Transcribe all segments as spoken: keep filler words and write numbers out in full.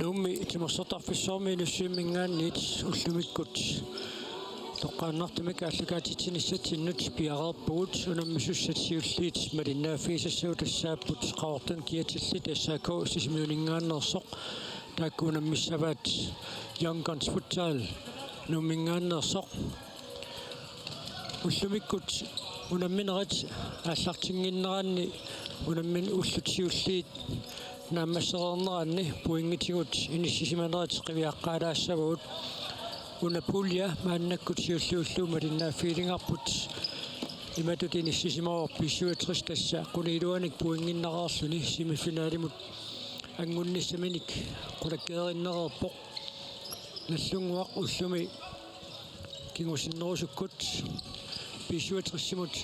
Nuummi timersortarfissuarmi Inussivimminngaanniit ullumikkut toqqaannartumik aallakaatitsinissatsinnut piareerpugut. Unammisussat siulliit malinnaaffigisassavut tassaapput Qaqortumi Kiatillit S A K Sisimiuninngaanneersoq, taakku unammissavaat Young Guns Futsal Nuumminngaanneersoq. Ullumikkut unamminerit aallartinnginneranni unammin ullut siulliit naammassereerneranni pointitsigut inissisimanerit qiviaqqaalaassavagut. Una pulje maannakkut siulliullugu malinnaaffigilerparput imatut inissisimavoq B syvogtres, tassa qunigiluanik pointinnareerluni semifinalimut angunnissaminik qulakkeerinnereerpoq. Nagdlunguaq ullumi kingusinnerusukkut B syvogtresimut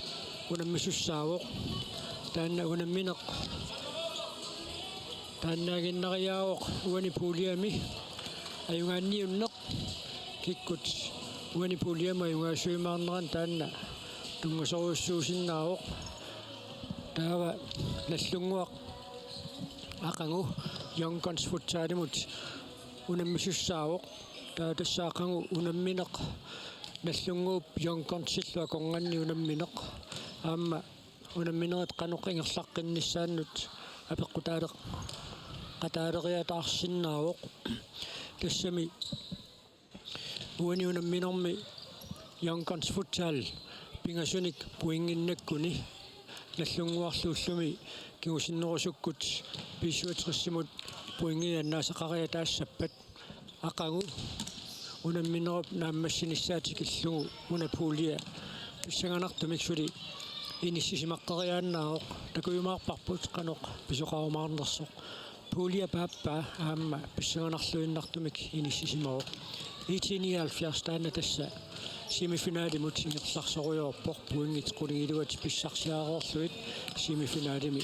unammisussaavoq. Taanna unammineq taannaaginnariaavoq uani puljemi ajugaanniunneq. Kikkut uani puljemi ajugaasujumaarnerani taanna tunngasorujussuusinnaavoq. Taava Nagdlunguaq aqagu Young Guns Futsalimut unammisussaavoq. Taava tassa aqagu unammineq Nagdlunguup Young Gunsillu akornanni unammineq aamma unamminerit qanoq ingerlaqqinnissaannut apeqqutaaleq qataaleriataarsinnaavoq. Tassami uani unamminermi Young Guns Futsal pingasunik pointinnakkuni Nagdlunguarlu ullumi kingusinnerusukkut B syvogtresimut pointinik annaasaqariataassappat aqagu unamminerup naammassinissaq tikillugu una pulje pissanganartumik suli inissisimaqqeriaannaavoq. Takujumaarparput qanoq pisoqarumaarnersoq. Pulje paappaa aamma pissanganarluinnartumik inissisimavoq. IT nioghalvfjerds taanna tassa semifinalimut ingerlasorujoorpoq, pointit qunigiluat pissarsiareerlugit semifinalimi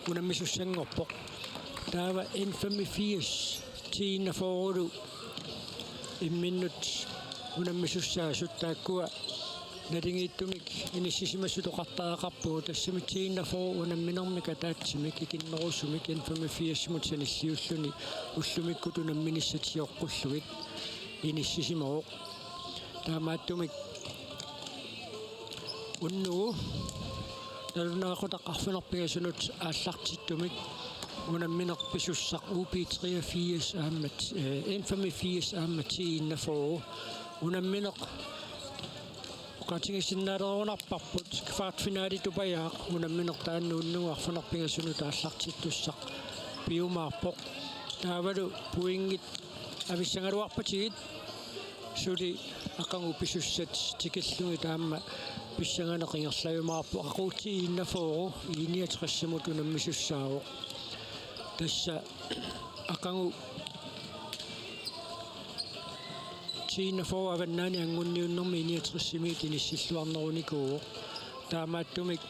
unammisussanngorpoq. Taava N femogfirs ti enogfyrre-lu imminnut unammisussaasut, taakkua naligiittumik inissisimasut oqartariaqarpugut. Tassami ti enogfyrre unamminermik ataatsimik ikinnerusumik N femogfirsimut sanilliulluni ullumikkut unamminissat sioqqullugit inissisimavoq. Taamaattumik unnugu nalunaaqutaq arfineq-pingasunut aallartittumik unammineq pisussaq U B treogfirs aamma, eh, N femogfirs aamma ti enogfyrre unammineq oqaatigisinnaalerugunarparput. Kvartfinali tupajaaq unammineq taanna unnugu arfineq-pingasunut aallartittussaq piumaarpoq. Taavalu pointit avissagaluarpatigit suli aqagu pisussat tikillugit aamma pissanganeq ingerlajumaarpoq. Aqagu ti enogfyrre I niogtresimut unammisussaavoq. Tassa aqagu ti enogfyrre Avannaani Anngunniunnermi I niogtresimiit inissilluarnerunikuuvoq. Taamaattumik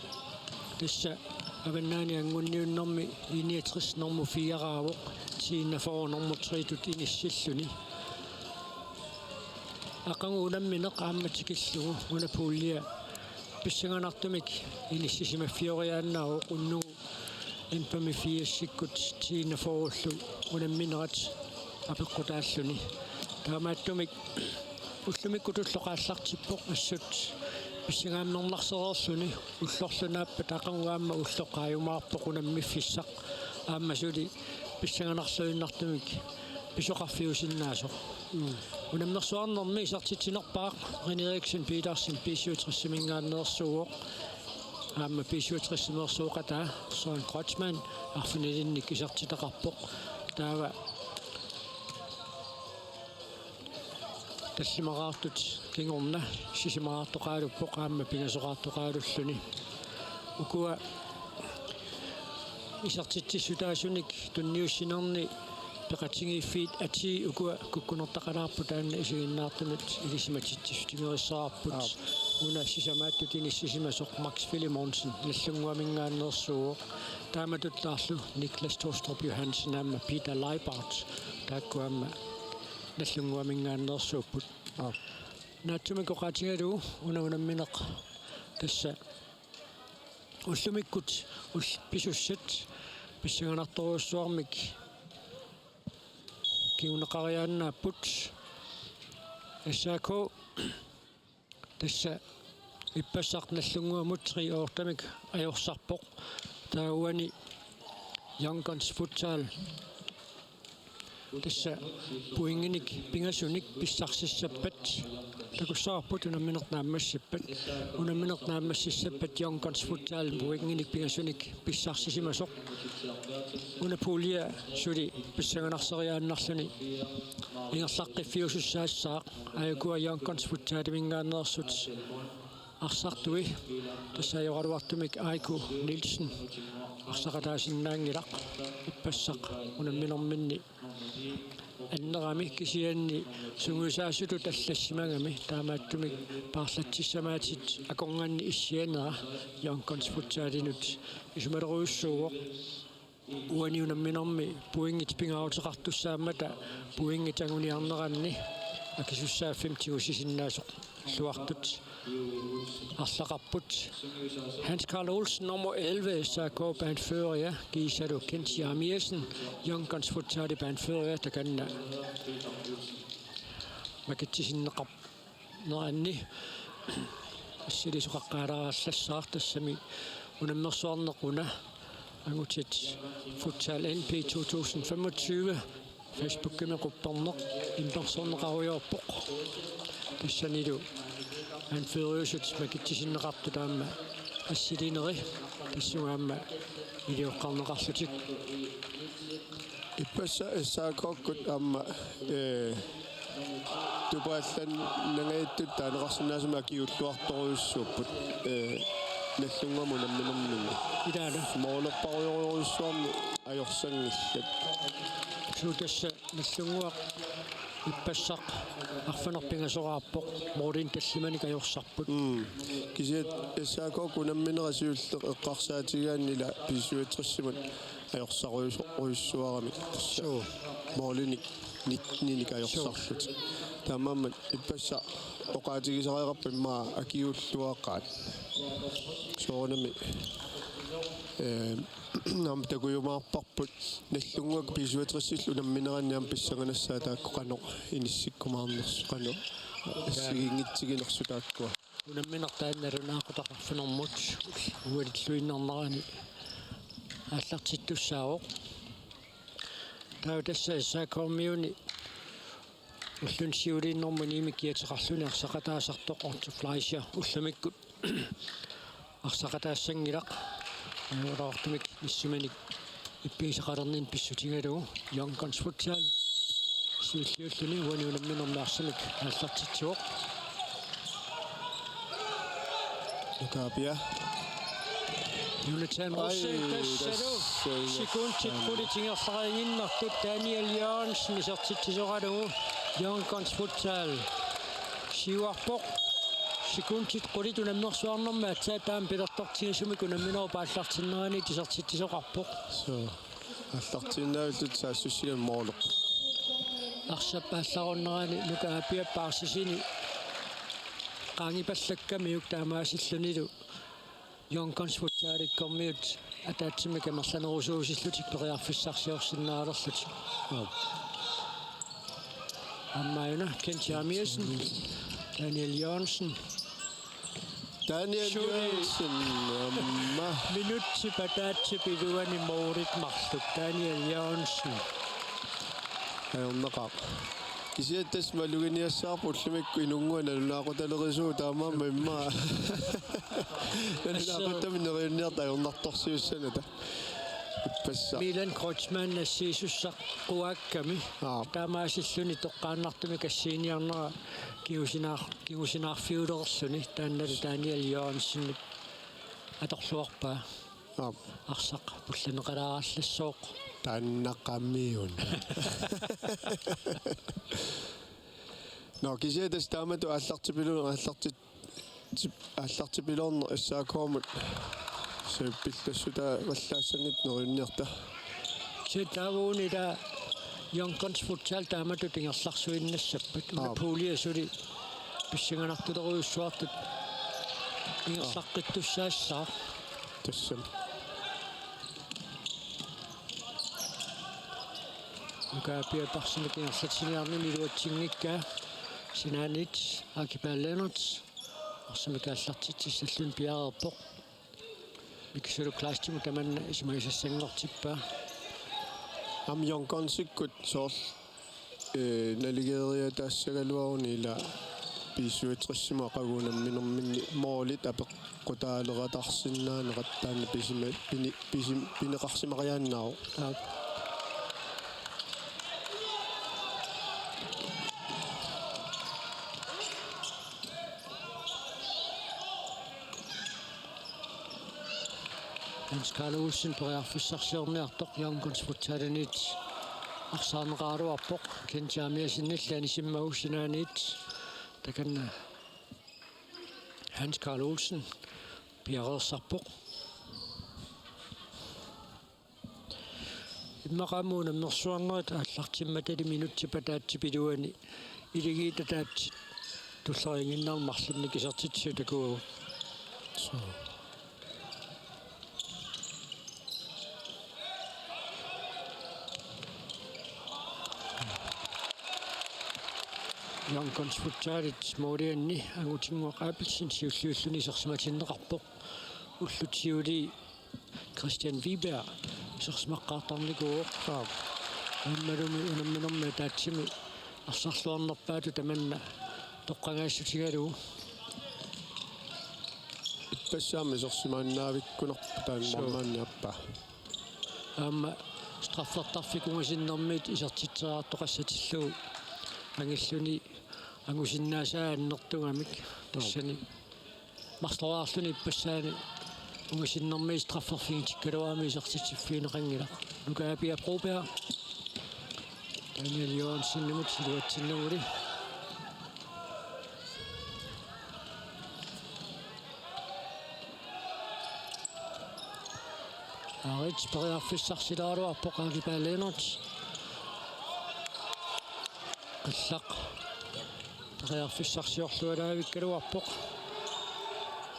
tassa Avannaani Anngunniunnermi I niogtres normu fire-raavoq, ti enogfyrre normu tre-tut inissilluni. Aqagu unammineq aamma tikillugu una pulje pissanganartumik inissisimaffioriaannaavoq unnugu N femogfirsikkut ti enogfyrre-llu unamminerat apeqqutaalluni. Taamaattumik ullumikkut ulloq aallartippoq, assut pissangaammernarseriarluni. Ullorlu naappat aqagu aamma ulloq qaajumaarpoq unammiffissaq, aamma suli pissanganarluinnartumik pisoqarfiusinnaasoq. Mm. Unammersuarnermi isertitsinerpaaq René Eriksen Petersen B syvogtresiminngaanneersuuvoq. Aamma B syvogtresimeersuuqataa Søren Kreutzmann arfinilinnik isertitaqarpoq. Taava tallimaqaartut kingorna sisamaqaartoqaluppoq aamma pingasoqaartoqalulluni. Ukua isertitsissutaasunik tunniussinerni peqatigiiffiit atii ukua kukkunertaqalaarput taanna isiginnaartunut ilisimatitsissutigerissavarput. Aap. Una sisamaattut inissisimasoq Max Filemonsen Nagdlunguaminngaanneersuuvoq. Taamatuttaarlu Niklas Tostrup Johansen aamma Peter Leibart, taakku aamma Nagdlunguaminngaanneersuupput. Aap. Naatsumik oqaatigalugu una unammineq tassa ullumikkut ul-, pisussat pissanganartorujussuarmik kinguneqariaannaapput. S A K tassa ippassaq Nagdlunguamut tre otte-mik ajorsarpoq. Taava uani Young Guns Futsal tassa pointinik pingasunik pissarsissappat takussavarput unammineq naammassippat. Unammineq naammassissappat Young Guns Futsal pointinik pingasunik pissarsisimasoq. Una pulje suli pissanganarsereeriaannarluni ingerlaqqiffiusussaassaaq. Aajuku Young Guns Futsaliminngaanneersut arsartui, tassa ajoraluartumik Aiku Nielsen arsaqataasinnaanngilaq ippassaq unamminerminni annerami, kisianni sungiusaasutut allassimagami taamaattumik paarlatsissamaatit akornanni issianera Young Guns Futsalinut isumalerujussuuvoq. Uani unamminermi pointit pingaaruteqartussaammata pointit anguniarneranni akisussaaffimmi tigusisinnaasoq luartut arlaqarput. Hans Karl Olsen, nummer elleve, S A K-p anfører, kiisalu Kent Jeremiassen, Young Guns Futsalip anfører, takanna makitsisinneqarneranni assilisoqaqqaalaarallassaaq. Tassami unammersuarneq una angutit Futsal N P to tusind femogtyve Facebookimi qupperneq innersuunneqarujoorpoq. Tassanilu anføreriusut makitsisinneqartut aamma assilineri tassunga aamma ilioqqarneqarlutik. Ippassaq S A K-kkut aamma, ee, tupaallannangajattut taaneqarsinnaasumik akiuulluartorujussuupput, ee, Nagdlunguamut unamminerminni. Ilaana. Moolerparujorujussuarmik ajorsanngillat. Suu, tassa Nagdlunguaq ippassaq arfineq-pingasoraarpoq, moolinik tallimanik ajorsarput. Mm. Kisianni S A K-kkut unamminerat siulleq eqqarsaatigaanni ila B syvogtres-imut ajorsarujussuaramik. Suu. Moolinik nittenik ajorsarlutik. Suu. Taamaammat ippassaq oqaatigisareerparput immaqa akiuulluaqaat. Soorunami, ee, aamma takujumaarparput Nagdlunguaq B syvogtres-illu unammineranni aamma pissanganassaat taakku qanoq inissikkumaarnersut, qanoq assigiinngitsiginersut taakkua. Unammineq taanna nalunaaqutaq arfinermut ualilluinnarnerani aallartittussaavoq. Taava tassa S A K-miuni ulluni siuliini nummer ni-mik kiateqarluni arsaqataasartoq Otto Fleischer ullumikkut arsaqataassanngilaq. Ajoraluartumik missuminik ippigisaqalerninni pissutigalugu Young Guns Futsal siulliulluni uani unamminermi arsamik aallartitsivoq. Nuka Apia. Jonathan Rosing, ai, tassalu. Tassa, sekundit qulit ingerlareeriinnartut, Daniel Jørgensen isertitsisoralugu Young Guns Futsal siuarpoq. Sekundit qulit unammersuarnermi aatsaat taama pilertortigisumik unamminerup aallartinnerani isertitsisoqarpoq. Suu. Aallartiinnarlutik saassussigamik moolerput. Arsap aallarunnerani Nuka Apiap aarsisini qaangipallakkamiuk taamaasillunilu Young Guns Futsalikkormiut ataatsimik amerlanerusuusillutik periarfissarsiorsinnaalerlutik. Aap. Aamma una Kent Jeremiassen, Daniel Jørgensen. Daniel Suli. Jørgensen, aamma. Minutsit ataatsip iluani moolit marluk, Daniel Jørgensen. Ajornaqaaq. Kisianni tassa maluginiassavarput ullumikkut inunnguaq nalunaaqutalerisuuvoq, taamaammat immaqa nalunaaquttamik neriunniarta ajornartorsiussanata. Ippassaq. Milan Kreutzmann assigiissussaq quaakkami. Aap. Taamaasilluni toqqaannartumik assiiniarnera kingusinaar-, kingusinaarfiulerluni, taannalu Daniel Jørgensenip atorluarpaa. Aap. Arsaq pullanneqalaarallassooq. Taannaqamiuna. Nå, kisianni tassa taamatut aallartipilu-, aallartit-, tip-, aallartipiloorneq S A K-mut sapillassutaavallaassanngitsoq neriunniarta. Kisianni taava uani ila Young Guns Futsal taamatut ingerlarsuinnassappat. Una Aap. Pulje suli pissanganartulerujussuartut ingerlaqqittussaassaaq. Tassami. Nuka Apiaparsimik ingerlatsiniarnini iluatsinngikkaa. Sinaaniit Aki Palle Lennert arsamik aallartitsissalluni piareerpoq. Mikisulu Kleistimut tamanna isumagisassanngortippaa. Aamma Young Gunsikkut soorlu, ee, naligeeriataassagaluaruni ila B syvogtresimut aqagu unamminerminni målit apeqqutaaleratarsinnaanerat taanna pisima-, pini-, pisim-, pineqarsimariaannaavoq. Aap. Hans Karl Olsen periarfissarsiorniartoq Young Guns Futsaliniit arsaarneqaraluarpoq. Kent Jeremiassenillu anisimmagu sinaaniit takanna Hans Karl Olsen piareersarpoq. Immaqa aamma unammersuarnerit aallartimmatali minutsit ataatsip iluani iligiit ataatsip tulleriinnginnami marlunnik isertitsisut takuagut. Suu. Young Guns Futsalit målianni Angutinnguaq Abelsen siulliulluni isersimatinneqarpoq. Ullut siulii Christian Wiberg isersimaqqaartarnikuuvoq. Aap. Aammalumi unamminermi ataatsimi arsarluarnerpaatut tamanna toqqagaassutigalugu. Ippassaammi isersimaannavikkunarpoq taanna. Suu. Maanna aappaa. Aamma straffertarfik ungasinnermiit isertitseriartoqassatillugu angilluni angusinnaasaa annertugamik. Suu. Tassani marloriarluni ippassaani ungasinnermiit strafferfigitikkaluarami isertitsiffigineqanngilaq. Nuka Apia Broberg. Daniel Jørgensenimut iluatsinnaguli. Aarit periarfissarsilaaraluarpoq Aki Palle Lennert. Qillaq periarfissarsiorlualaavikkaluarpoq.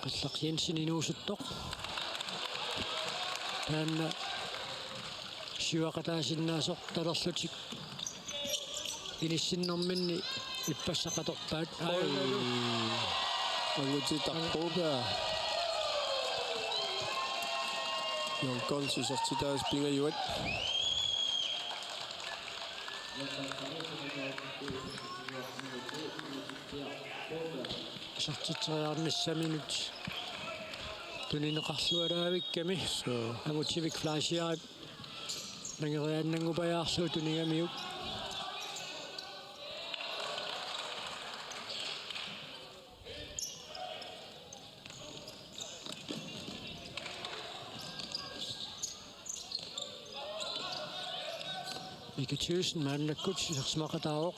Qillaq Jensen inuusuttoq. Taanna siuaqataasinnaasartalerlutik inissinnerminni ippassaq atorpaat. Oj. Aajuna. Angutitaq Broberg. Young Guns isertitaasa pingajuat. Isertitseriarnissaminut tunineqarlualaavikkami. Suu. Angutivik Fleischerip nangeriaannanngupajaarlugu tunigamiuk. Mika Thyssen maannakkut isersimaqataavoq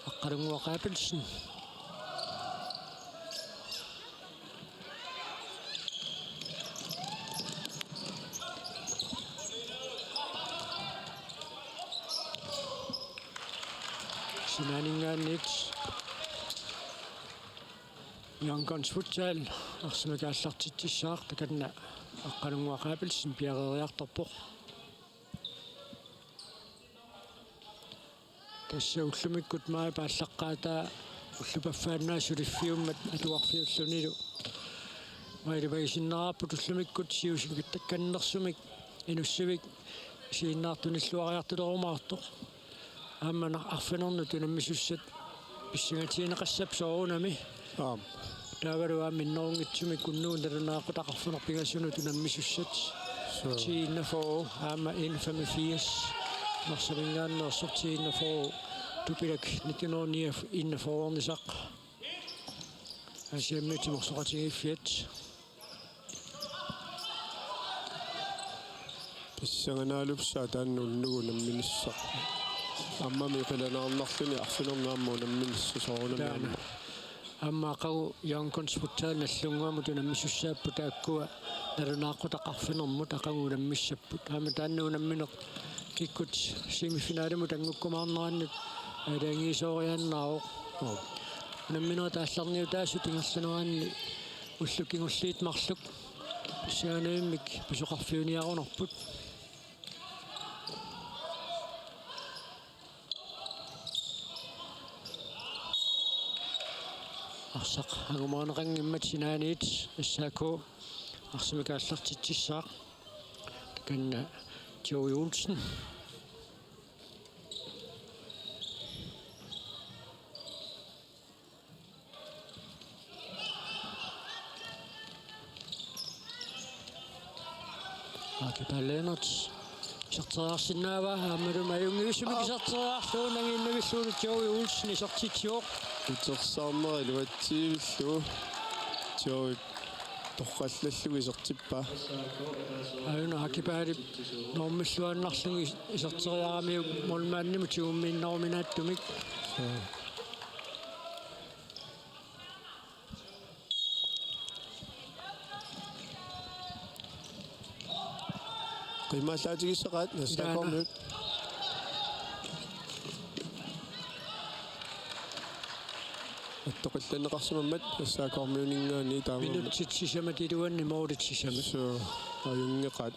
Aqqalunnguaq Abelsen. Sinaaninngaanniit Young Guns Futsal arsamik aallartitsissaaq, takanna Aqqalunnguaq Abelsen piareeriartorpoq. Tassa ullumikkut maajip aallaqqaataa ullupaffaannaat suliffiummat atuarfiullunilu mailipagisinnaarput ullumikkut siusinngittakkannersumik inussivik isiginnaartunilluariartulerumaartoq. Aamma na-, arfinernut unammisussat pissangatigineqassapput soorunami. Aap. Taavalu aamma minnerunngitsumik unnugu nalunaaqutaq arfineq-pingasunut unammisussat. Suu. T enogfyrre, aamma N femogfirs. Narsaminngaanneersoq T enogfyrre. Tupilak nitten hundrede enogfyrre-ernisaq. Aasiammiut Timersoqatigiiffiat. Pissanganaalussaaq taanna unnugu unamminissaq. Aammami qilanaarnarluni arfineq-marlunut unamminissaq soorunami. Taanna. Aamma. Aamma aqagu Young Guns Futsal Nagdlunguamut unammisussaapput taakkua nalunaaqutaq arfinermut aqagu unammissapput. Aamma taanna unammineq kikkut semifinalimut anngukkumaarnerannut aalajangiisooriaannaavoq. Unamminerit aallarniutaasut ingerlaneranni ullut kingulliit marluk pissanganarmik pisoqarfiuniarunarput. Arsaq angumerineqanngimmat sinaaniit S A K arsamik aallartitsissaaq. Takanna Joey Olsen. Aki Palle Lennert iserteriarsinnaavaa, aammalu ajunngivisumik iserteriarlugu, nangiinnarlugu Joey Olsen isertitsivoq. Utersaarnera iluatsiivillugu Joey torrallallugu isertippaa. Aajuna Aki Pallep normilluinnarlugu is-, iserteriaramiuk målmandimut tigummiinnaruminaatsumik. Qiimmallaatigissaqaat S A K-miut. Attoqillanneqarsimammat S A K-miuninngaanniit taamaammat. Minutsit sisamat iluanni målit sisamat. Suu, ajunngeqaat.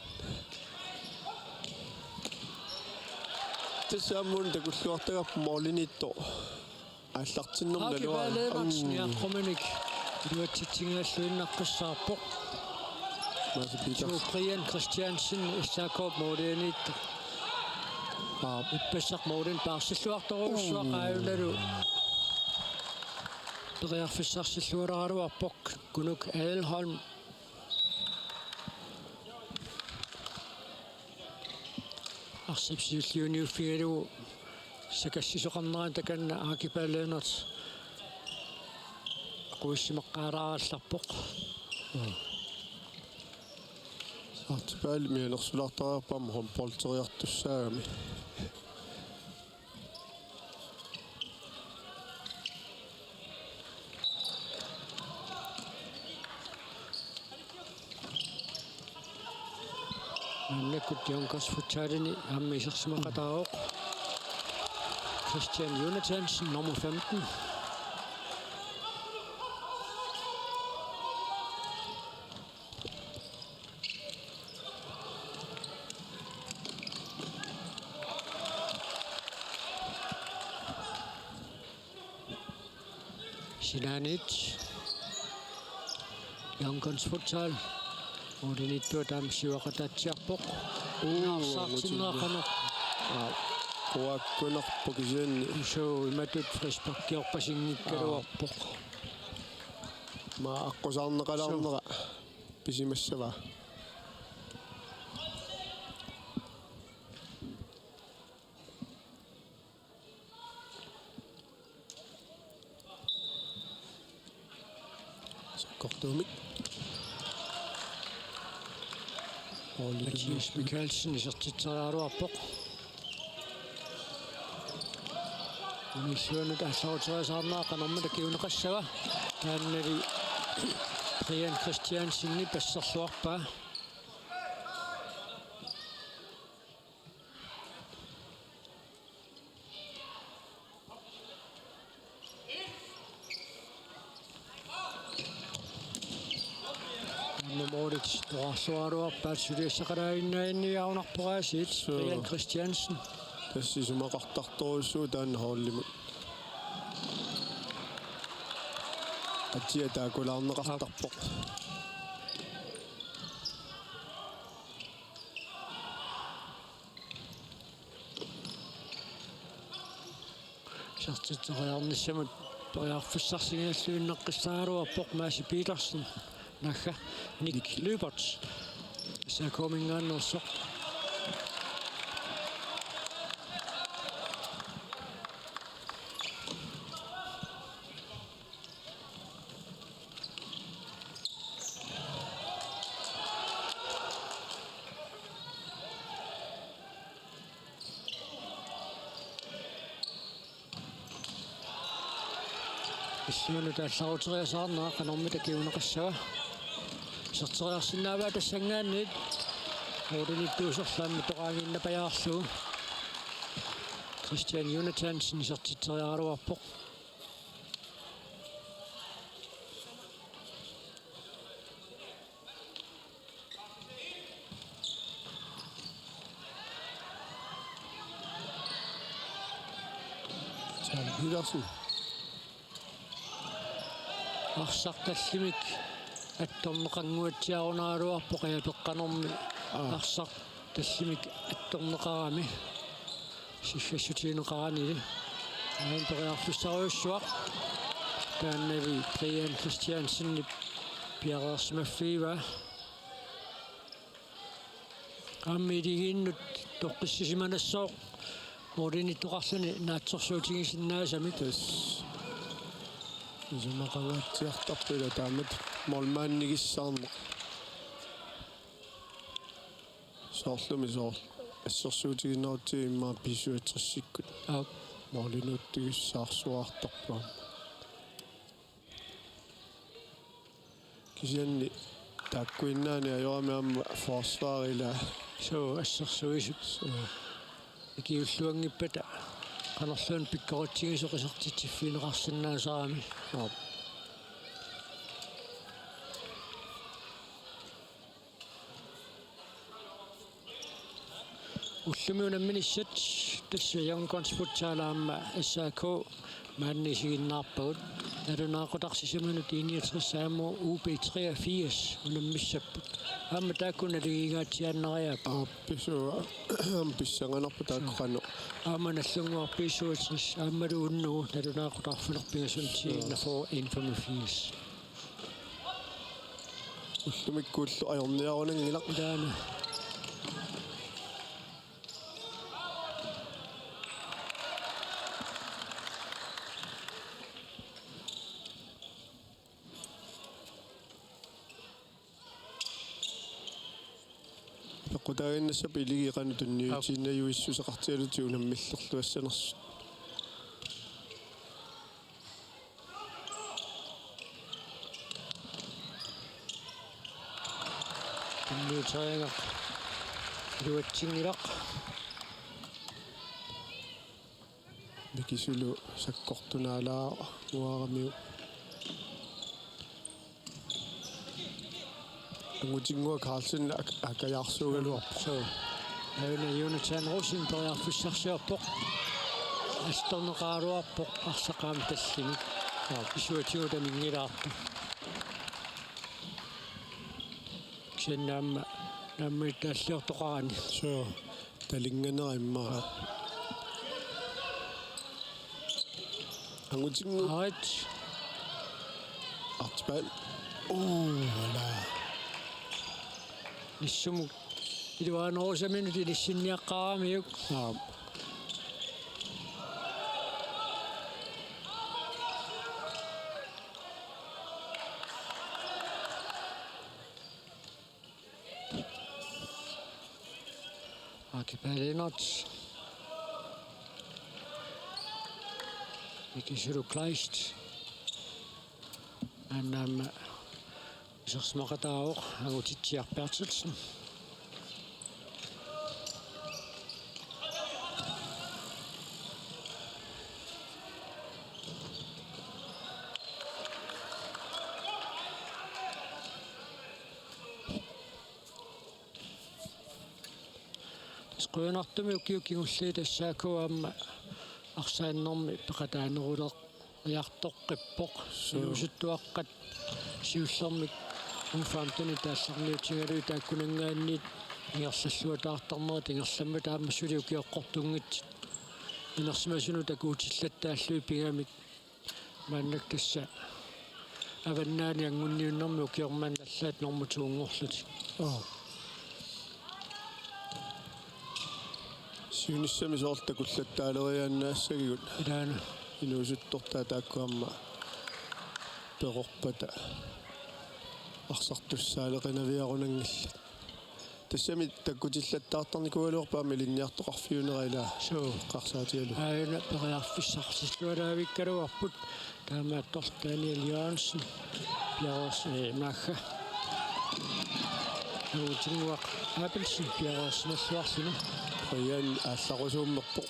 Tassa aamma una takulluartagarput målimiittoq aallartinnermut. Aki naluara. Pallep Lennert. Mm. Niaqquminik iluatsitsinngilluinnaqqissaarpoq. Maasi Petersen. Tue Brian Christiansen, S A K-p målimiittoq. Aap. Ippassaq målimi paarsilluartorujussuaq. Mm. Aajunalu periarfissarsilluaraluarpoq Kunuk Adelholm. Arsap siulliuniuffigalugu sakassisoqarnerani takanna Aki Pallep Lennert aqussimaqqaalaarallarpoq. Aki Pallep mianersulartariaqarpoq aamma håndboldiartussaagami. Maannakkut Junkers Futsalini aamma isersimaqataavoq Christian Jonathansen, nummer femten. Sinaaniit Young Guns Futsal. Målimiittoq taama siuaqataatsiarpoq. Uu, arsaq sinnaaqanaq. Aa, quakkunarpoq kisianni. Suu, imatut frisparkiorpasinngikkaluarpoq. Aa. Aamma aqqusaarneqalaarnera. Suu. Pisimassavaa. Sakkortuumik. Mathias Mikaelsen isertitseriaraluarpoq. Unilluanut aallarteriasaarnera qanormita kinguneqassava. Taannali Brian Christiansenip asserluarpaa. Nummerit toqqarluaraluarpaat suliassaqalaaginnarniarunarpoq aasiit. Suu. Brian Christiansen. Tassa isumaqartartorujussuuvoq taanna holdimut. Atia taakulaarneqartarpoq. Isertitseriarnissamut periarfissarsigalugilluinnaqqissaaraluarpoq Maasi Petersen. Naagga Nick Lyberth. S A K-minngaanneersoq. Illuanut aallarteriasaarnera qanormita kinguneqassava. Iserteriarsinnaavaa tassanngaanniit. Målimiittuuserlu aamma toqaaginnarpajaarlugu. Christian Jonathansen isertitseriaraluarpoq. Charlie Petersen. Arsaq tallimik attorneqannguatsiarunaagaluarpoq, apeqqanermi. Aa. Arsaq tallimik attorneqarami siggissutigineqaranili. Aamma periarfissarujussuaq. Taannali Brian Christiansenip piareersimaffigivaa. Aamma iligiinnut toqqissisimanassaaq, målinittoqarluni naatsorsuutigisinnaasamik. Tassa. Isumaqangaatsiartarput ila taamatut målmandigissaarneq. Soorlumi soorlu. Assersuutiginerutsigu immaqa B syvogtresikkut. Aap. Målinuuttugissaarsuaartarpoq. Kisianni taakkuinnaani ajorami aamma forsvarila. Suu, assersuisut. Suu. Ikiulluanngippata qanorluunniit pikkoritsigisoq isertitsiffigineqarsinnaasarami. Aap. Ullumi unamminissat tassa Young Guns Futsal aamma S A K maanna isiginnaarpagut. Nalunaaqutaq sisamanut I niogtres aamma U B treogfirs unammissapput. Aamma taakku naligiingaatsiaannariaapput. Aap, pisua. Aamma pissanganarpoq taakku qanoq. Aamma Nagdlunguaq B syvogtres aammalu unnugu nalunaaqutaq arfineq-pingasunut T enogfyrre enogfyrre. Ullumikkullu ajorniarunanngilaq. Ilaana. Peqqutaaginnassapput iligi qanoq tunniutiinnarujussuseqartigalutik unammillerluassanersut. Tunniuteriagaq iluatsinngilaq. Mikisulu sakkortunaalaannguaramiuk. Angutinnguaq Carlsen ak-, akajaarsuugaluarpoq. Suu. Aana Jonathan Rosen periarfissarsiorpoq. Attorneqaraluarpoq arsaq aamma tallimik. Aap. Isuatigut aminngilaartoq. Kisianni aamma naammagittaalliortoqarani. Suu. Talinganera immaqa. Angutinnguaq. Ait. Artspal. Uu, ala. Nissumut iluaanerusaminut inissinniaqqaaramiuk. Aap. Aki Palinot. Mikisulu Kleist. Annam isersimaqataavoq Angutitsiaq Berthelsen. Tassa qujanartumik ukiut kingulliit S A K aamma arsaannermi peqataaneruleq- -iartoqqippoq. Suu. Inuusuttuaqqat siullermik U femten-ip taallarniutigalugit taakkunanngaanniit ingerlalluataartarnerat ingerlammata aamma suli ukioqqortunngitsut inersimasunut takuutillattaarlugit pigamik maannakkut tassa Avannaani Anngunniunnermi ukioq manna allaat normu to-nngorlutik. Aap. Siunissami soorlu takullattaaleriaannaassagigut. Ilaana. Inuusuttortaat taakku aamma perorpata arsartussaaleqinaviarunanngillat. Tassami takkutillattaartarnikuugaluarput aamma ilinniartoqarfiunera ilaa. Suu. Eqqarsaatigalugu. Aana periarfissarsiorlualaavikkaluarput. Taamaattorli Daniel Jørgensen piareers-, eh, naagga. Angutinnguaq Abelsen piareersimalluarluni. Brian aallarusuummerpoq.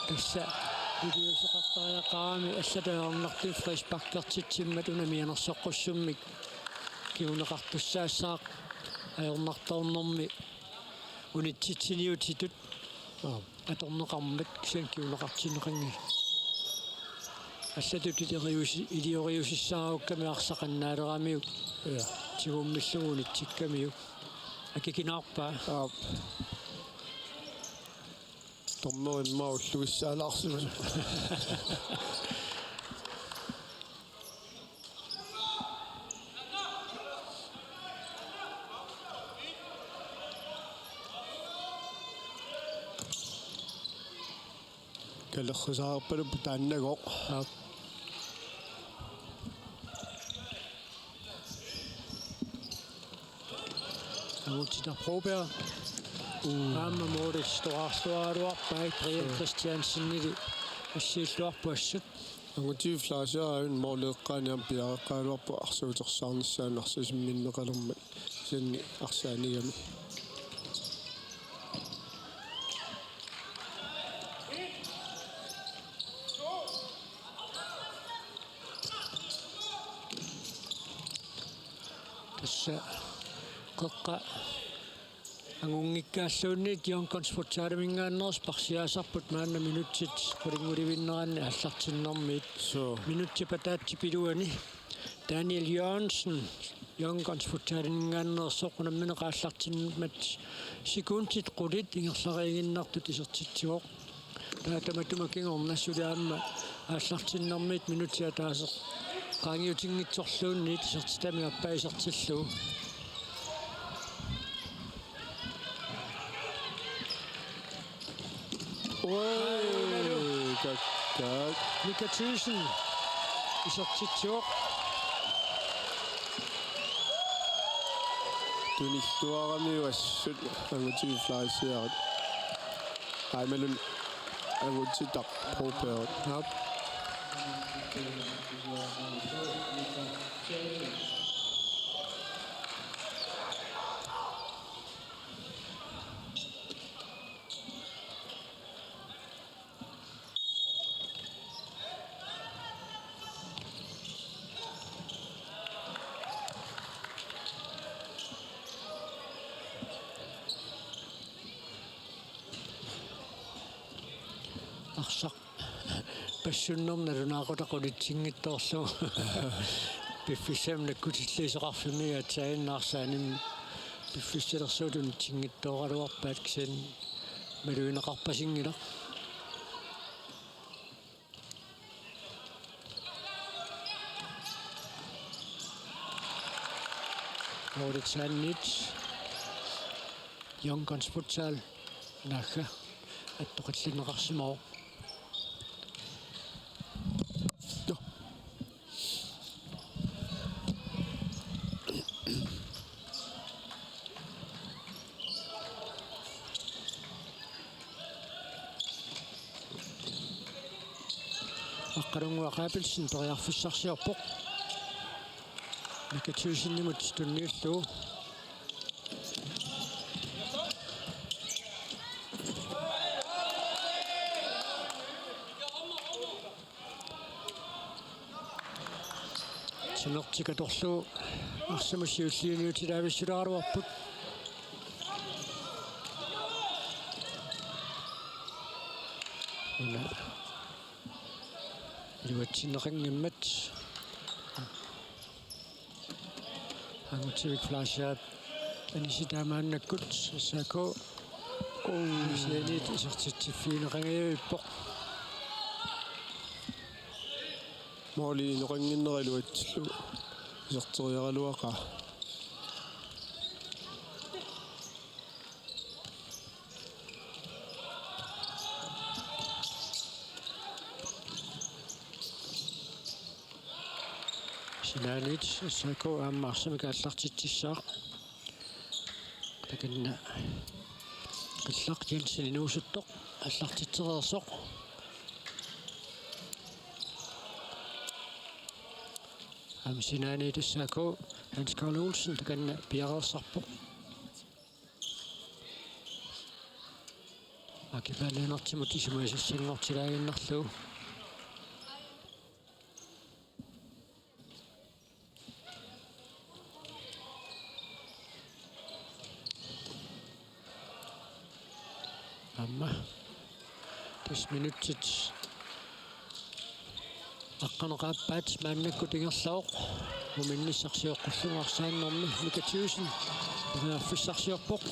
Tassa iliuuseqartariaqarami allatut ajornartumik frisparkertitsimmat una mianersoqqussummik kinguneqartussaassaaq ajornartornermi unitsitsiniutitut. Aap. Atorneqarmat kisianni kinguneqartinneqanngilaq. Allatut ilioriusi-, ilioriusissaarukkami arsaq annaaleramiuk. Ja. Tigummillugu unitsikkamiuk. Akikinaarpaa. Aap. Dommeri immaqa ullugissaalaarsimasoq. Kalerrisaarpaluppoq taannagooq. Aap. Angutit Broberg. Uu. Aamma målip toqqarluaraluarpaa Brian Christiansenili assiilluarpoq assut. Angutit Fleischer aajuna målip eqqaani aamma piareqqaaraluarpoq arsuutersaarnissaanut arsasimminneqalermat. Kisianni arsaanigami. Tassa qeqqa angunngikkaluunniit Youngguns Futsaliminngaanneersut parsiaasarput maanna minutsit qulingulivinneranni aallartinnermiit. Suu. Minutsit ataatsip iluani Daniel Jørgensen, Youngguns Futsaliminngaanneersoq, unammineq aallartimmat sekundit qulit ingerlariiginnartut isertitsivoq. Taava tamatuma kingorna suli aamma aallartinnermiit minutsit ataaseq qaangiutinngitsorluunniit isertitami aappaa isertillugu. Oj, kakkaak. Mika Thyssen isertitsivoq. Tunilluaramiuk assut Angutit Fleischer. Aammalu Angutit Broberg. Aap. Arsaq passunnermi nalunaaqutaq unitsinngitsoorlugu. Piffissami nakkutilliisoqarfimmi aatsaannguaq arsaanni piffissalersuut unitsinngitsooraluarpaat, kisianni malugineqarpasinngilaq. Oritsaannit Youngguns Futsal naagga attoqqilliunneqarsimavoq. Aqqalunnguaq Abelsen periarfissarsiorpoq. Mika Thyssenimut tunniullugu. Timertik atorlugu arsamut siulliuniutilaavissulaaraluarput. Una iluatsinneqanngimmat. Angutivik Fleischerip anisitaa maannakkut S A K. Uu, kisianni isertitsiffigineqangajavippoq. Måli inoqannginnera iluatsillugu iserteriaraluaqaa. Sinaaniit S A K aamma arsamik aallartitsissaaq. Takanna Qillaq Jensen inuusuttoq aallartitsereersoq. Aamma sinaaniit S A K Hans Karl Olsen takanna piareersarpoq. Akipaaneernertimut isumagisassanngortilaaginnarlugu. Aamma tassa minutsit Aqqaneq-aappaat maannakkut ingerlavoq. Uminnissaq sioqqullugu arsaannermi Mika Thyssen periarfissarsiorpoq.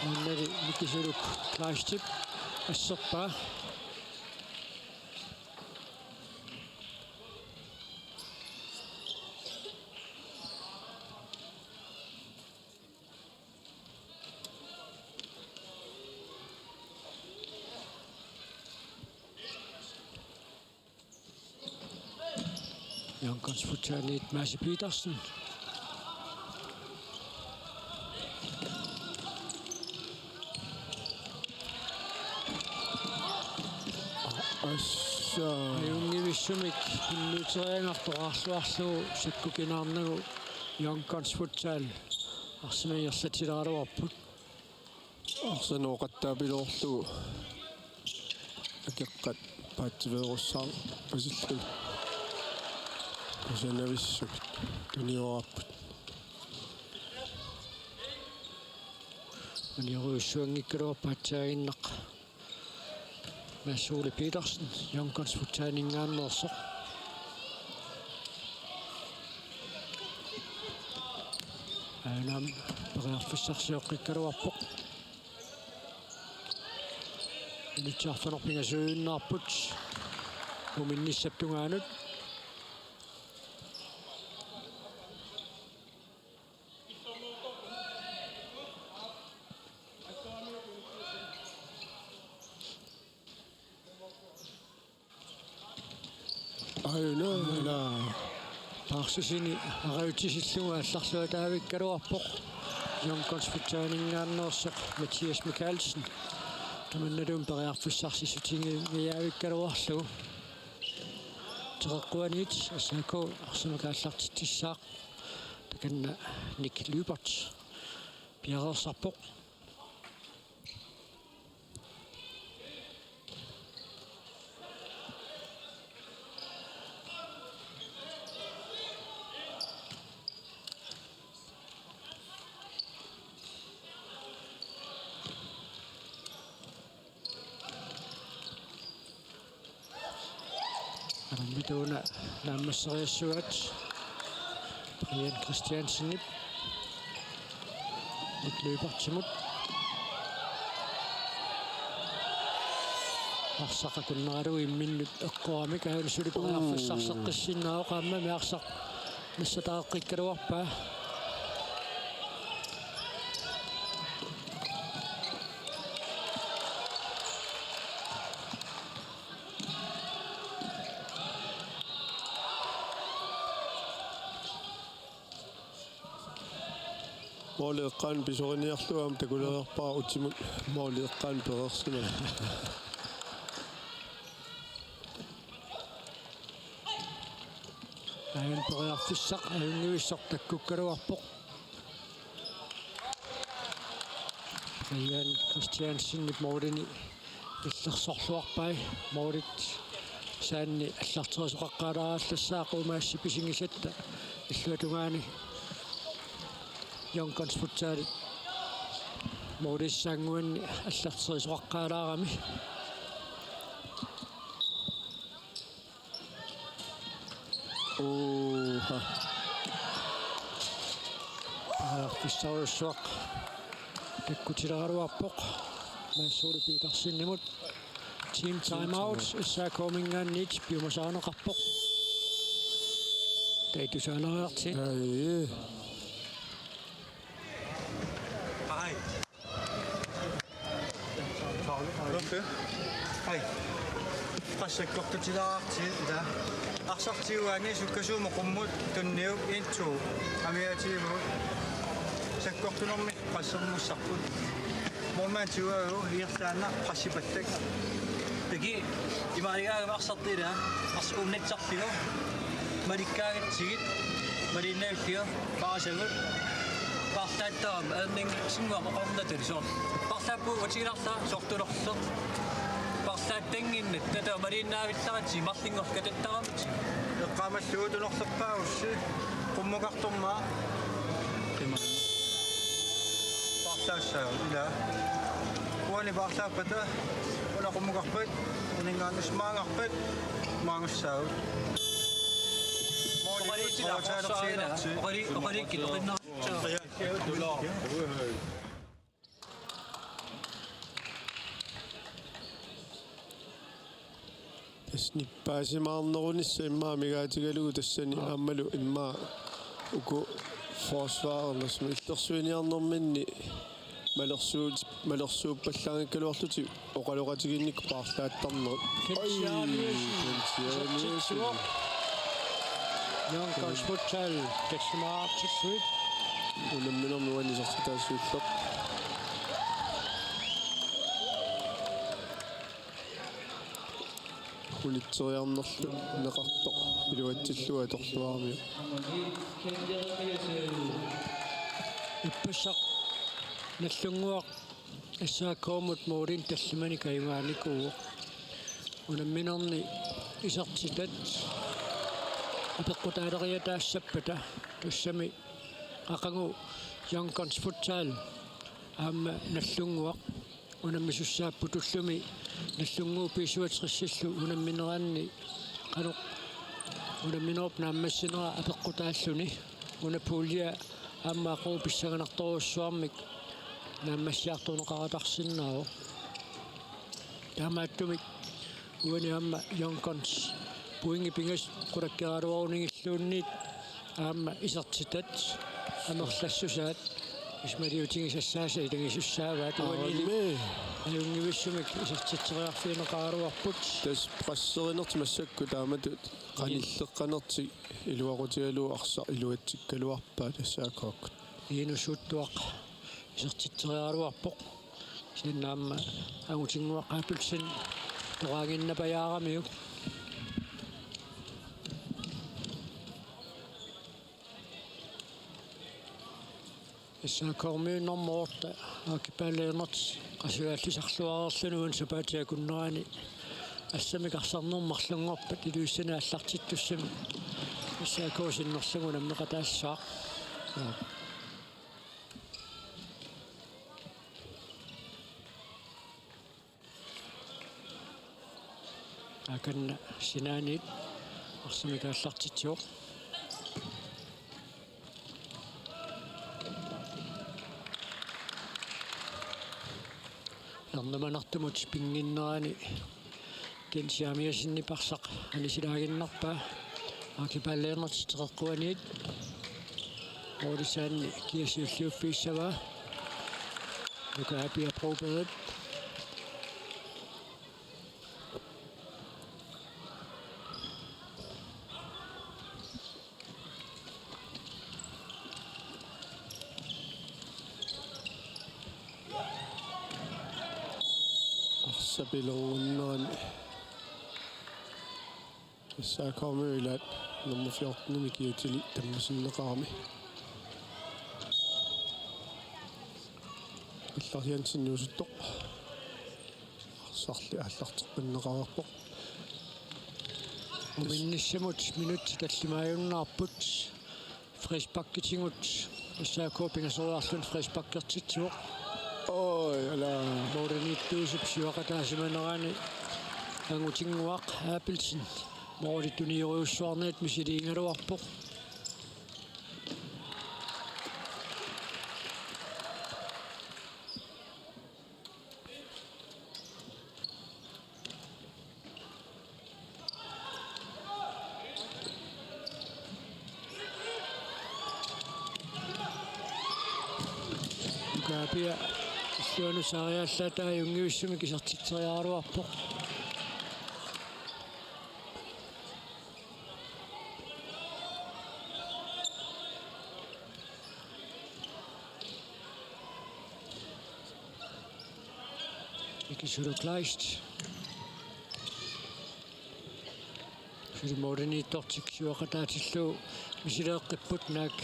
Maannali Mikisuluk Kleistip asserpaa. Young Guns Futsalit, Mads Petersen. Assa. Ajunngivissumik tunniuteriagartoq aarluarlugu sakkukinaarnagu Young Guns Futsal arsamik ingerlatsilaaraluarput. Arsaneq oqattaapiloorlugu akeqqat paatsiveerussaaq pasillugit. Kusanavissumik tunioraarput. Maniorujussuanngikkaluarpoq aatsaannguaq. Mads Ole Petersen, Young Guns Futsalinngaanneersoq. Aana periarfissarsioqqikkaluarpoq. Inuit arfineq-pingasuinnarput. Uminnissap tungaanut. Aajuna, ila. Paarsisini arajutsisillugu aallarluataavikkaluarpoq. Young Guns Futsalinngaanneersoq Mathias Mikaelsen. Tamannaluunniit periarfissarsissutigiiavikkaluarlugu. Teqeqquaniit S A K arsamik aallartitsissaaq. Takanna Nick Lyberth piareersarpoq. Alarmit una naammasseriassuat Brian Christiansenip Nick Lyberthimut. Arsaq akunneralugu imminnut eqqoramik, aana suli periarfissarseqqissinnaavoq, aammami arsaq nassataaqqikkaluarpaa. Måli eqqaani pisoriniarlugu aamma takulereerpara utimut måli eqqaani pereersimavoq. Aajuna periarfissaq ajunngivissoq takkukkaluarpoq. Brian Christiansenip målini illersorluarpai, målit saanni allarterisoqaqqaalaarallassaaq, uumaassi pisigisatta illuatungaani Young Guns Futsalip målissaannguanni allarterisoqaqqaalaarami. Uha. Periarfissarujussuaq takkutileraluarpoq Mads Ole Petersenimut. Team timeout, S A K-minngaanniit piumasarineqarpoq. Taittusaaleriarti. Ai. Hej. Okay. Hej. Qassit sakkortutilaartigu, ila. Arsaq tiguaani sukkasuumik qummut tunniuk, en, to. Amigaatigivugut. Sakkortunermi qassermussarput. Målmandi tiguagu ingerlaannaq qassipattak. Takuuk imaaligaangami arsartut, ila. Arsaq unnitsarpigu. Malikkaagatsigit, maliinnavillugu, paasigut, paarlaattarami, ajornannginnersunga oqarnata soorlu. Paarlaappugut, uatigilaarlara, soorlu tunorlu. Paarlaattannginnatta, taava maliinnavillaratsigit, marlunngorlugu katattaramik. Eqqaamallugu tunorlerpaagussi, qummukartormaa. Qima. Paarlaassaagut, ila. Uani paarlaappata, una qummukarpat, uninngaanniit maanngarpat, maanngassaagut. Tassa nippaasimaarnerunissaq immaqa amigaatigalugu tassani aammalu immaqa uku forsvarernermi illersuiniarnerminni malersuut-, malersuuppallaanngikkaluarlutik oqaloqatiginnikkut paarlaattarnerit. Kent Oj, Jeremiassen. Kent Jeremiassen. Isertitsivoq. Young Guns Futsal tassumaartillugit. Unamminermi uani isertitaassuulleq. Unitseriarnerlu neqartoq iluatsillugu atorluaramiuk. Ippassaq Nagdlunguaq S A K-mut målinik tallimanik ajugaanikuuvoq. Unamminerni isertitat apeqqutaaleriataassappata tassami aqagu Young Guns Futsal aamma Nagdlunguaq unammisussaapput ullumi Nagdlunguup B syvogtresillu unammineranni qanoq unamminerup naammassinera apeqqutaalluni. Una pulje aamma aqagu pissanganartorujussuarmik naammassiartorneqaratarsinnaavoq. Taamaattumik uani aamma Young Guns pointit pingasut qulakkeeraluarunigilluunniit aamma isertitat amerlassusaat isumaliutigisassaasa ilagisussaavaat uanili. Aamma. Ajunngivissumik isertitseriarfigineqaraluarput. Tassa presserinertik massakkut taamatut qanilleqqanertik iluaqutigalugu arsaq iluatsikkaluarpaat S A K-kkut. Linus Uttuaq isertitseriaraluarpoq. Kisianni aamma Angutinnguaq Abelsen toqaannginnapajaaramiuk. S A K-miut nummer otte, Aki Palle Enert, qasugaallisarluareerluni uani sapaatip akunnerani assamik arsarnermut marlunngorpat Ilulissani aallartittussamik S A K sinnerlugu unammeqataassaaq. Akanna sinaaniit arsamik aallartitsivoq. Ernumanartumut pinnginnerani Kent Jeremiassenip arsaq anisilaaginnarpaa. Aki Palle Enert teqeqquaniit. Oorisaanni kiasiulliuffissavaa. Nuka Apia Broberg. Arsaq pilerunnerani S A K-miut ilaat nummer fjortenimik kiatili tammasinneqarami. Allar Jensen inuusuttoq. Arsarli aallarteqqinneqareerpoq. Uminnissamut minutsit tallimaajunnaarput. Frisparkitigut S A K pingasoriarluni frisparkertitsivoq. Oj, ala. Målimiittuusup siuaqataasimanerani Angutinnguaq Abelsen målip tuniorusuarniat misiliigaluarpoq. Nuka Apia illuanut saariallaat ajunngivissumik isertitseriaraluarpoq. Ikisuru Kleist. Suli målimiittortik siuaqataatillugu misileeqqipput naak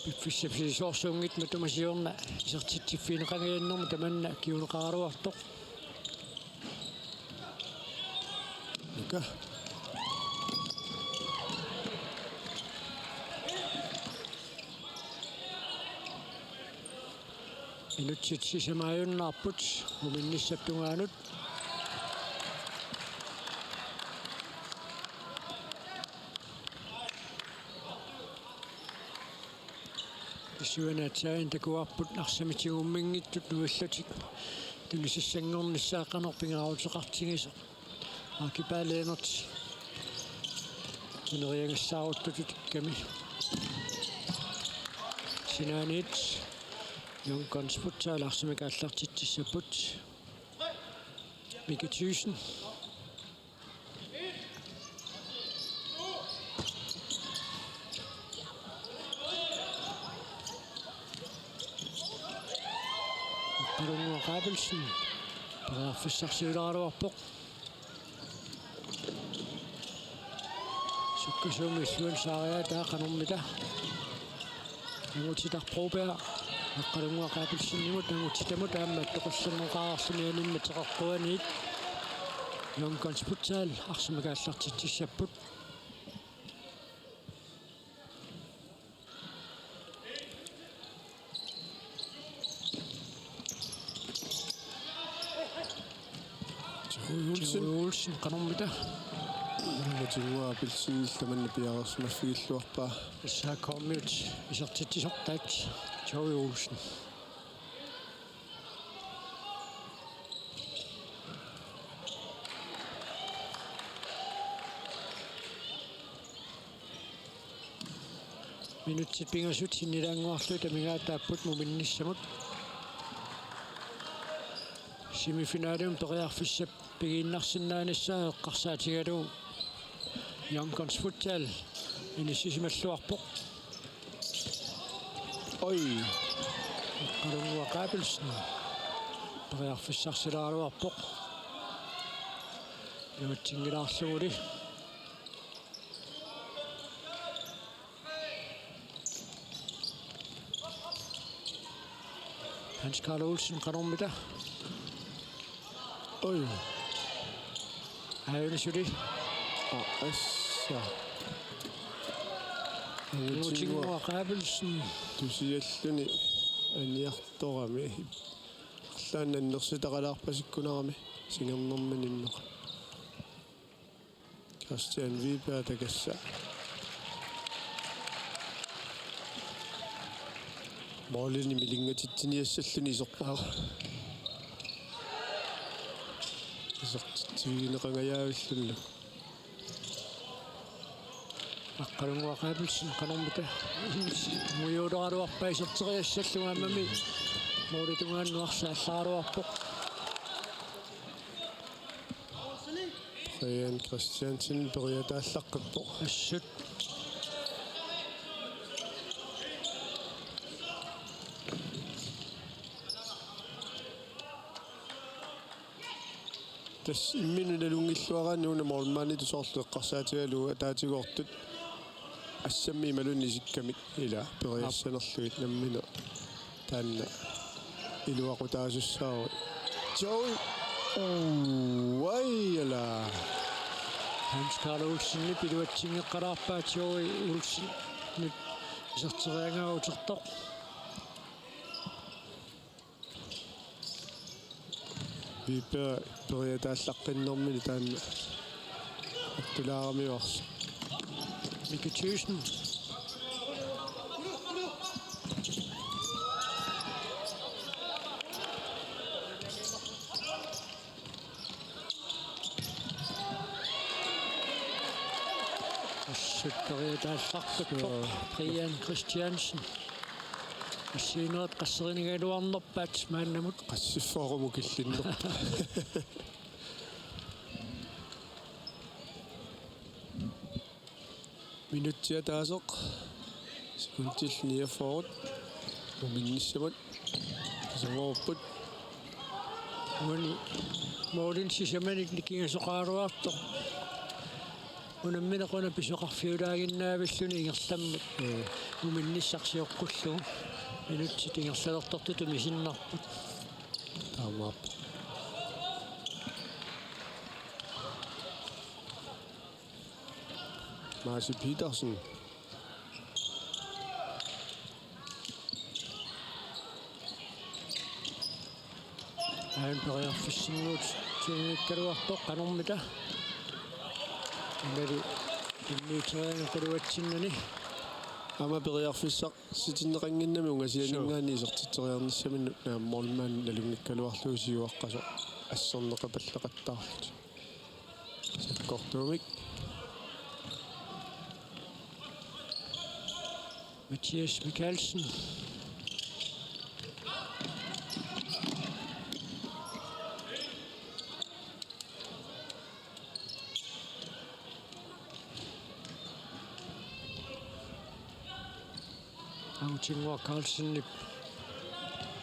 piffissap sivisoorsuunngitsoq matuma siorna isertitsiffigineqangajaannermut tamanna kinguneqaraluartoq. Nuka. Minutsit sisamaajunnaarput uminnissap tungaanut. Siuani aatsaat takuarput arsamik tigumminngitsut nuillatik tunisissanngornissaat qanoq pingaaruteqartigisoq. Akipaat Lennert ineriagassaaruttutukkami. Sinaaniit Young Guns Futsal arsamik aallartitsissapput. Mika Thyssen. Aqqalunnguaq Abelsen. Periarfissarsiulaaraluarpoq. Sukkasuumik illuanut saariaataa qanormita. Angutitaq Broberg. Aqqalunnguaq Abelsenimut angutitamut aamma toqussanneqarluni animmik teqeqquaniit. Young Guns Futsal arsamik aallartitsissapput. Joey Olsen. Joey Olsen, qanormita? Aqqalunnguaq Abelsenillu tamanna piareersimaffigilluarpaa. S A K-miut isertitsisortaat Joey Olsen. Minutsit pingasut sinnilaannguarlugit amigaataapput muminnissamut. Semifinalimut periarfissap pigiinnarsinnaanissaa eqqarsaatigalugu Young Guns Futsal inissisimalluarpoq. Oj. Aqqalunnguaq Abelsen. Periarfissarsilaaraluarpoq. Iluatsinngilaarluguli. Hans Karl Olsen, qanormita? Oj. Aajuna suli. Aa, assa. Angutinnguaq Abelsen. Tusialluni aniartorami. Arlaannik annersitaqalaarpasikkunarami singernermini innoq. Christian Wiberg takassa. Målini milingatitsiniassalluni iserpoq. Isertitsivigineqangajaavillunlu. Aqqalunnguaq Abelsen qanormita? Mujuutoraluarpaa iserteriassallugu aamami. Målip tungaanut arsaq allaaraluarpoq. Brian Christiansen periataallaqqippoq. Assut. Tassa imminut nalunngilluaraanni una målmanditut soorlu eqqarsaatigalugu ataatigoortut assammik imaluunniit isikkamik ila periassanerlugit nammineq taanna iluaqutaasussaavoq. Joey. Uu, ajala. Hans Karl Olsenip iluatsinngeqqalaarpaa Joey Olsenip iserteriagaa utertoq. Wiberg periataallaqqinnermini taanna attulaaramivarsi. Mika Thyssen. Assut periataallaqqippoq. Joo. Brian Christiansen. Assiginerit qasserinigaluarnerpaat maannamut. Qassiffoorumu killinnerpa. Minutsit ataaseq. Sekundit niogfyrre. Muminnissamut. Kisangoorupput. Uani målip sisamanik nikingasoqaraluartoq. Unammineq una pisoqarfiulaaginnaavilluni ingerlammut. Mm. Muminnissaq sioqqullugu. Minutsit ingerlalertortutut misinnarput. Taamaappoq. Maasi Petersen. Aajuna periarfissinngooq tiinngikkaluarpoq qanormita. Imalu immiuteriaraa quluatsinnani. Aamma periarfissarsitsinneqannginnami ungasianinngaanniit isertitseriarnissaminnut naammoorlumaani nalunngikkaluarlugu siuaqqasoq asserneqapalleqattaarlutik. Sakkortuumik. Mathias Mikaelsen. Angutinnguaq Carlsenip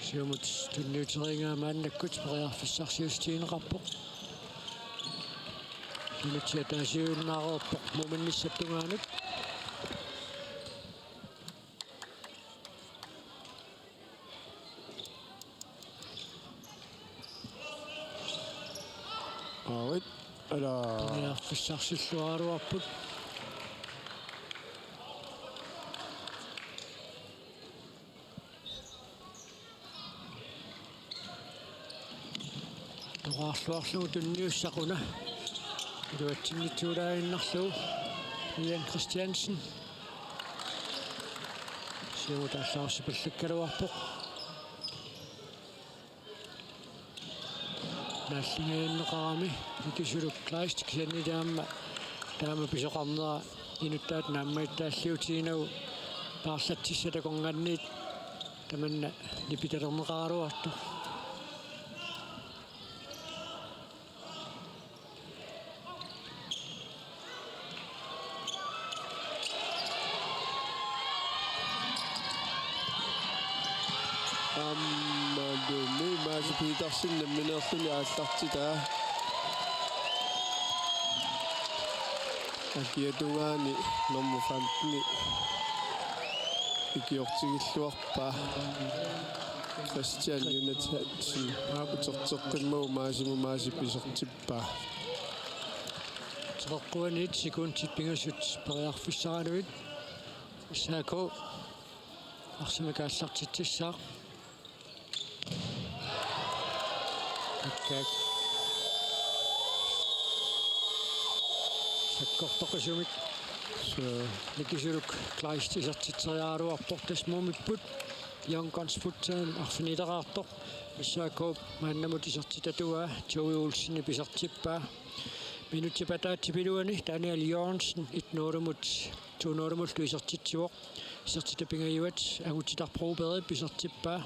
siumut tunniuteriigaa maannakkut periarfissarsiussutigineqarpoq. Minutsit ataasiuinnaareerpoq muuminnissap tungaanut. Aavit, ala. Periarfissarsilluaraluarput. Toqqaannarluarlugu tunniussaq una. Iluatsinngitsuulaaginnarlugu Ian Christiansen. Siumut aallarussipallakkaluarpoq. Naalligiinneqarami Nikisuluk Kleist kisianni taama, taama pisoqarnera inuttaata naammagittaalliutiginagu paarlatsissat akornanniit tamanna nipitalerneqaraluartoq. Aammalumi Maasi Petersen nammineerluni aallartitaa. Akiata tungaani nummer femten ikiortigilluarpaa. Christian Jonathansen uterteqqimmagu Maasimut Maasip isertippaa. Treogtyve sekundit pingasut periarfissaraluit. S A K arsamik aallartitsissaaq. Akkaak. Sakkortoqisumik. Suu. Nikisuluk Kleist isertitseriaraluarpoq, tassa muumipput Young Guns Futsal arfinileqaartoq. S A K maannamut isertitatuaa Joey Olsenip isertippaa. Minutsit ataatsip iluani Daniel Jørgensen et nul-imut to nul-imullu isertitsivoq. Isertitap pingajuat Angutitarp Brobergip isertippaa.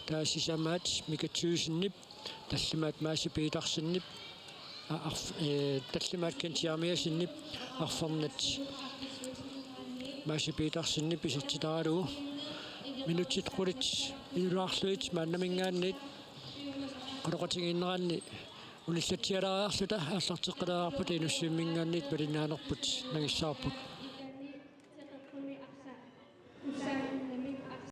Taava sisamaat Mika Thygsenip, tallimaat Maasi Petersenip, a-, arf-, ee, tallimaat Kent Jeremiassenip, arfernat Maasi Petersenip isertitaralugu. Minutsit qulit iluarlugit maannaminngaanniit quleqatigiinneranni unillatsialaariarluta aallarteqqileriarpata Inussivimminngaanniit malinnaanerput nangissavarput.